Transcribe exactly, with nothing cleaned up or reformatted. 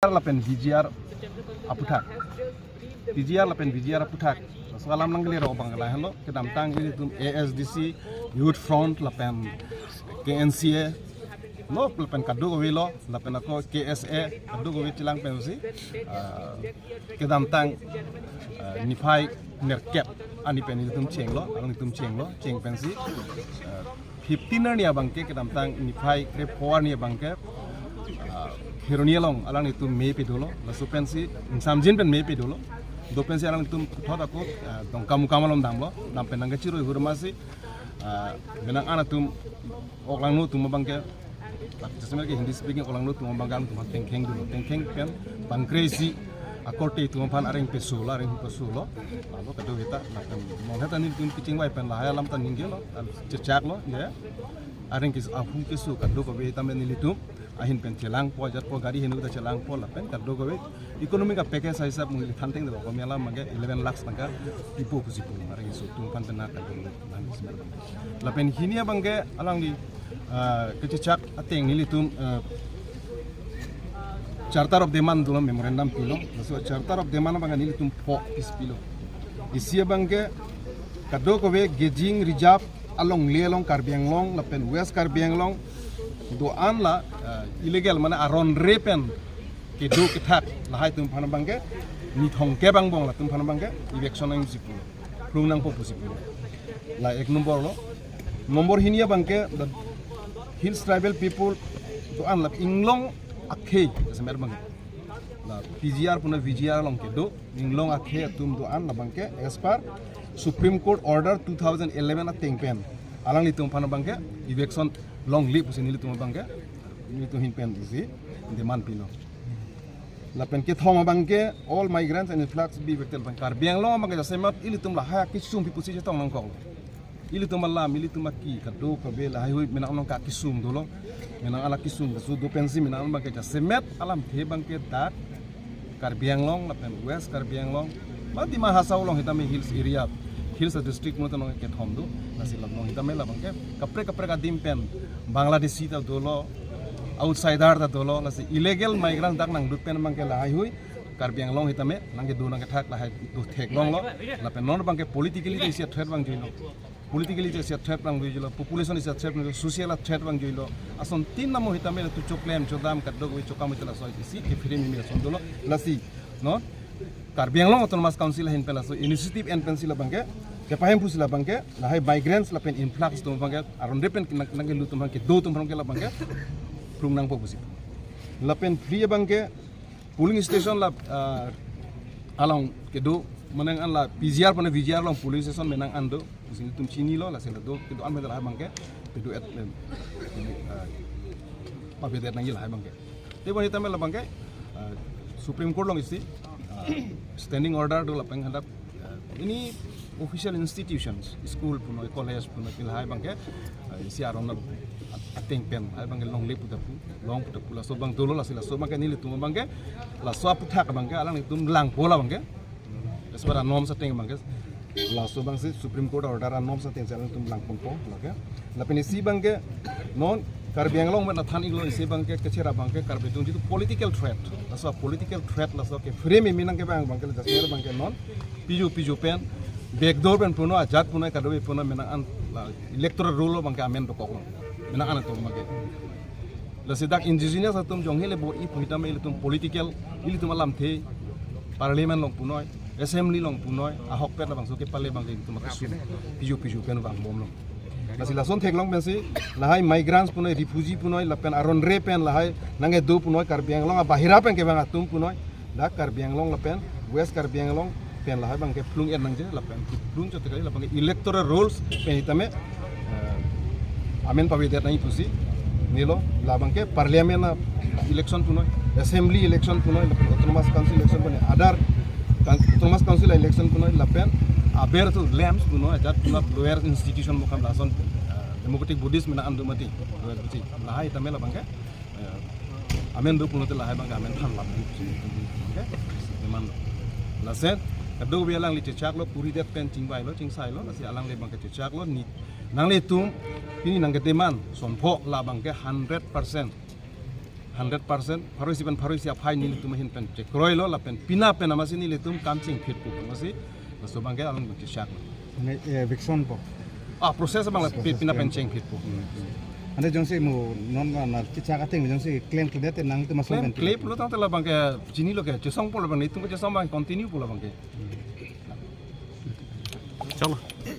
lapen V G R aputhak. T G R lapen V G R aputhak. So alam nangkele ro abang lahelo, kedamtang ilitum A S D C, Youth Front lapen K N C A lo, lapen kadokave lo, lapen ako K S A, kadokave chelang pensi, ah, kedamtang, ah, niphai nerkep arni pen ilitum chenglo, alanglitum chenglo, cheng pensi, ah, fifteen arni abangke, kedamtang niphai krepho arni abangke, ah, Kheroni along alanglitum me pedolo, laso pensi ingsamjin pen me pedolo, do pensi alanglitum puthot ako, ah, Dongkamukam along damlo, dam pen nangkechiroi hurmasi, ah, menang an atum oklangno atum abangke, jasemet ke Hindi speaking oklangno atum abangke atum tengkheng dolo, tengkheng pen pangkresi akorte atum aphan areng peso lo, areng peso lo. Lalu kadokave ta, lapen monheta nelitum kechingvai pen lahai alam ta ningjelo, chechaklo, ya. Areng kes ahum keso kadokave ta me nelitum ahin pen chelangpo, ajatpo, gari henu ta chelangpo, lapen kadokave economic a package hisab mungli thanteng dolo, kami alam abangke eleven lakhs tangka pipo pusi pu, areng keso atum aphan pen na kadokave. Lapen hini abangke alangli, ah, kechechak ateng nelitum, ah, charter of demand dolo, memorandum pilo. Laso charter of demand abangke nelitum pho piece pilo. Isi abangke kadokave grazing reserve alongle along Karbi Anglong lapen West Karbi Anglong do-an la, ah, illegal mane aron re pen kedo kethak lahai atum aphan abangke nithong kep angbong latum aphan abangke eviction nangji pulo, phlung nangpo pusi pulo. La ek nombor lo. Nombor hini abangke the Hills Tribal People do-an la inglong akhei, jasemet abangke la P G R puna V G R along kedo inglong akhei atum do-an la abangke as per Supreme Court order two thousand eleven ateng pen alanglitum aphan abangke eviction longle pusi nelitum abangke, nelitum ahin pen isi demand pilo. Lapen kethom abangke all migrants and influx be evicted, lapen Karbi Anglong abangke jasemet ilitum lahai akesung pi pusi chetong nangkok. Ilitum alam, ilitum aki, kadokave lahai hui menang nangka akesung dolo. Menang an akesung keso do pensi menang abangke jasemet alamthe abangke dak Karbi Anglong lapen West Karbi Anglong, ba Dima Hasao along hitame hills area, hills district mo ta nong kethom do, lasi la nong hitame la abangke kaprek kaprek adim pen Bangladeshi ta dolo, outsider ta dolo, lasi illegal migrant dak nangdut pen abangke lahai hui Karbi Anglong hitame nangkedo nangkethak lahai do theklonglo. Lapen non abangke politically ta isi threat vangjuilo. Politically ta isi threat vangjuilo, population isi threat vangjuilo, social threat vangjuilo. Asontin namo hitame la tu choklem chodam kadokave chokam ita laso isi kephere mimi ason dolo. Lasi, no? Karbi Anglong Autonomous Council ahin pen laso initiative en pensi la abangke, kepahem pusi la abangke, lahai migrants lapen influx atum abangke, aron re pen nang, nangkelut atum abangke, do atum abangke la abangke phlung nangpo pusi. Lapen free abangke, polling station la, ah, along kedo, menang an la P G R puna V G R along polling station menang an do, pusi nelitum chinilo, lasi la do kedo an pen lahai abangke, kedo at, em, ah, pavedet nangji lahai abangke. Tebon hitame la abangke, ah, Supreme Court along isi, ah, standing order do lapen hadak, ah, any official institutions, school punoi, college punoi, pi lahai abangke, ah, isi aron at-, ateng pen lahai abangke longle pu ta pu, long pu ta pu, laso abang dolo, lasi laso abangke nelitum abangke, laso aputhak abangke alanglitum langpo la abangke. As per a norms ateng abangke, laso abangsi Supreme Court order a norms atengsi alanglitum langponpo lake. Lapen isi abangke non Karbi Anglong pen athan iklo, isi abangke kechera abangke Karbi atum jitu political threat. Laso political threat laso kephere mimi nangkevang abangke, jasemet abangke non piju piju pen backdoor pen punoi, ajat punoi, kadokave punoi, menang an la electoral roll abangke amen dokoklo. Menang an atum abangke. Lasi dak indigenous atum jonghe le bo-i pu hitame ilitum political, ilitum alamthe, parliament along punoi, assembly along punoi, ahokpet labangso kepale abangke ilitum akesung piju piju pen vangbomlo. Lasi lason theklong pensi lahai migrants punoi, refugee punoi, lapen aron re pen lahai nangkedo punoi, Karbi Anglong abahira pen kevang atum punoi, dak Karbi Anglong lapen West Karbi Anglong pen lahai abangke phlung-et nangji, lapen phlung chot kali, la abangke electoral rolls pen hitame, eh, amen pavedet nangji pusi nilo. La abangke parliament a election punoi, assembly election punoi, lapen autonomous council election punoi, other coun-, autonomous council election punoi, lapen aber tu LAMPS punoi, ajat punoi, lower institution mukam lason, eh, democratic bodies mena andu mati, lower body. Lahai hitame la abangke, eh, amen do pulote lahai abangke amen than lam. Okay? Demand lo. Lasen, kadokave alangli chechaklo, puridet pen chingvailo, chingsailo, lasi alangli abangke chechaklo, ni, nanglitum, pini nangkedemand, sonpho la abangke hundred percent. hundred percent pharo isi pen pharo isi aphai nelitum ahin pen chekroilo lapen pina pen amatsi nelitum kam chengphitpo amatsi laso abangke along chechak. Mane, eh, eviction po. Ah, process abang la pi- pina pen chengphitpo. Ante jongsi mo non na, na kechak ateng jongsi claim kle det nangtum ason Claim pen claim pulo tangte labangke chinilo ke chesongpo labang nelitum ke chesong abang continue po labangke. Chalo.